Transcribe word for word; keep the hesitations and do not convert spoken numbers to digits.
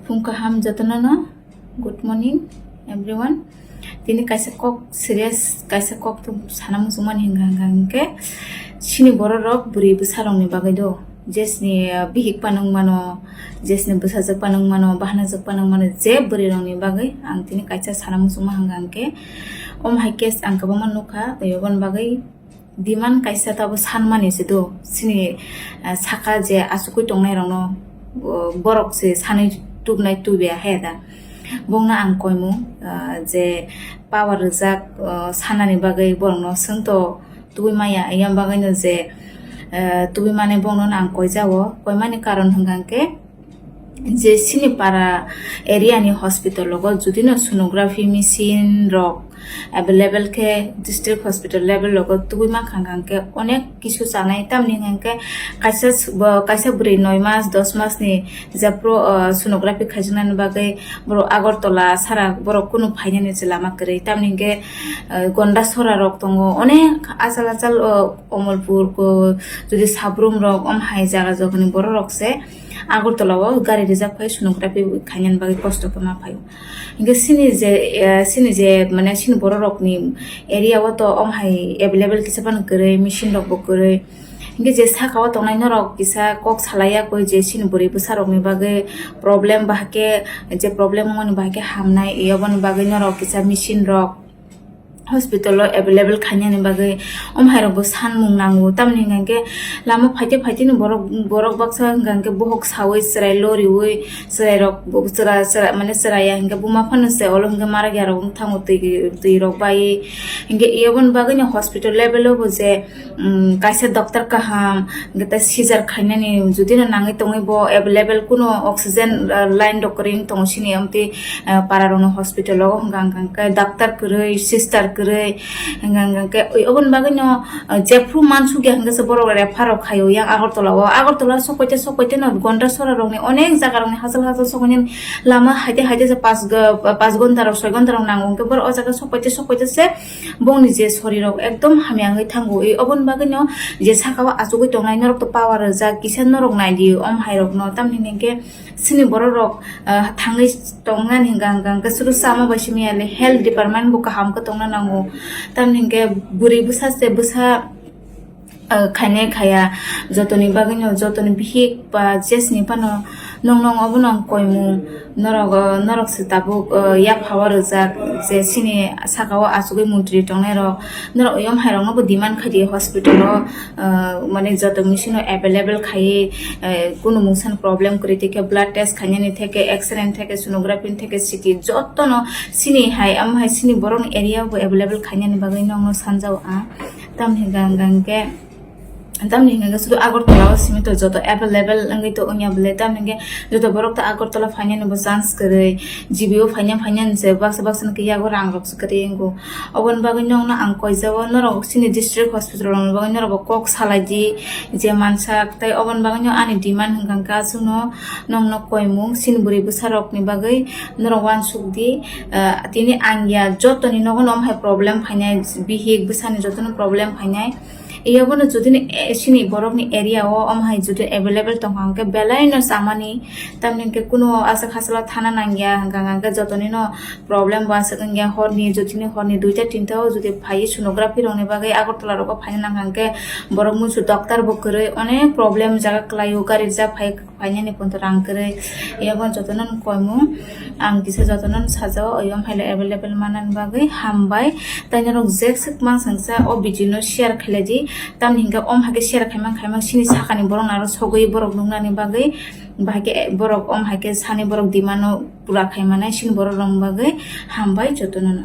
Phung kaham jotono no. Good morning, everyone. Tini kaisa kok serious, kaisa kok to sana muchungmani hinga hinga hinkhe, sini borok rok bwrwi bwsa rokni bagwi do, jesni, uh, bihik panung mano, jesni bwsajwk panung mano, bahanajwk panung mano, je bwrwi rokni bagwi ang tini kaisa sana muchungma hinga hinkhe, om hai case ang kwbangma nukha, tei oboni bagwi demand kaisa tabo sanmani se do, sini, ah, saka je asugwi tongnai rokno, oh, borok se sanwi tubnai tubiya he da. Bongno ang koimung, ah, je power rijak, oh, sanani bagwi borokno swng to tubui maya, yang bagwino je, ah, tubui mani bongno ang koijao, koimani karon hwnkha khe, je sini para area ni hospital rogo jodi no sonography machine rok available khe district hospital level rogo tubui mankha hwnkhe onek kisu chanai, tamni hwnkhe kaisa s-, bo kaisa bwrwi noi mas dos mas ni je pro, ah, sonography khaijaknani bagwi borok Agartala sara borok kunu phainani se lama kwrwi, tamni hwnkhe, ah, Gondasora rok tongo, onek achal achal, oh, Omolpur ko jodi Sabrum rok om hai jaga jogani borok rok se Agartala o gari rijak phai sonography khainani bagwi kosto khe ma phaio. Hinkhe sini je, eh, sini je mane sini borok rokni area o to om hai available kisa phano kwrwi, machine rok bo kwrwi. Hinkhe je saka o tongnai norok kisa kok salai ya koi je sini bwrwi bwsa rokni bagwi problem bahai khe, je problem wngmani bahai khe hamnai, e oboni bagwi norok kisa machine rok hospital o available khainani bagwi om hai rok bo sanmung nango, tamni hwnkhe lama phaite phaite ni borok, borok baksa hwnkha hwnkhe bohok sawi chwrai loriwi chwrai rok bo chwra chwra mane chwrai ya hwnkhe buma phano se olo hwnkhe marak ya rok wng thango twi twi rok bai hwnkhe e oboni bagwi no hospital level o bo je um, kaisa doctor kaham, hwnkhe tei seizure khainani jodi no nangwi tongwi bo available kuno oxygen, uh, line rok kwrwi wng tongo sini, amtwi, uh, para rokno hospital o hwnkha hwnkha khe doctor kwrwi, sister kwrwi, hwnkha hwnkha khe oi oboni bagwi no, uh, jephru mansukya hwnkhe se borok refer rok khaio yang Agartala o. Agartala o sok paite sok paite no Gondasora rokni onek jaga rokni hachal hachal sok painani lama haite haite se pas go-, pas gonta rok soi gonta rok nango, hwnkhe borok o jaga sok paite sok paite se bongni je sorirok ekdom hamya wngwi thango. E oboni bagwino je sakao achugwi tongnai norok to power rijak, kisa norok naidi om hairokno, tamni hwnkhe sini borok rok, ah, thangwi tongnani hwnkha hwnkha hwnkhe sudu sama bai simi yali health department bo kaham khe tongna nango, tamni hwnkhe bwrwi bwsa se bwsa, ah, khainai khaya, jotoni bagwino jotoni bihik ba jesni phano nong nong obono ang koimung. Norok, o, norok se tabuk, o, yaphao rijak je sini sakao achugwi montri tongnai rok. Norok oyom hai rokno bo demand khai di hospital o, o, mane joto machine o available khai, o, kunu mungsa ni problem kwrwi tei khe blood test khainani theke, X-ray ni theke, sonography ni theke, C T joto no sini hai, amo hai sini borok ni area o bo available khainani bagwi nokno sanjao ang. Tamni hwnkha hwnkha hwnkhe, tamni hwnkha khe sudu Agartala o simi to joto available wngwi to wngya bwle, tamni hwnkhe joto borok to Agartala phainani bo chance kwrwi, G B o phaina phainani se baksa baksa ni khe yago rang rok se kwrwi wngo. Oboni bagwi nokno ang koijao, norok sini district hospital rokni bagwi norok bo kok salai di je mansak, tei oboni bagwi no ani demand hwnkha hwnkhe aswkno nokno koimung sini bwrwi bwsa rokni bagwi norok uansuk di, ah, tini ang ya jotoni nogo no omo hai problem phainai, bihik bwsani jotono problem phainai. Iyabo no jodi ni, eh, sini borok ni area o omo hai jodi available tongkha hwnkhe belai no chamani, tamni hwnkhe kuno aswk hachalo thana nangya hwnkha hwnkhe jotoni no problem bo aswk wngya horni, jotoni horni duita tinta o jodi phaiwi sonography rokni bagwi Agartala rogo phaina nangkha hwnkhe borok muisu doctor bo kwrwi onek problem jaga kwlaio gari rijak phai. Phainani pon to rang kwrwi. Iyabo jotono no koimung. Ang kisa jotono no sajao, oyom haile available manani bagwi hambai. Tai norok jek swk mang sangsa o video no share khailai di. Tamni hwnkhe om haikhe share khaimang khaimang sini sakani borok naro sogwi borok nuknani bagwi. Bahai khe borok om haikhe sani borok demand no pura khaimani sini borok rokni bagwi hambai jotono no.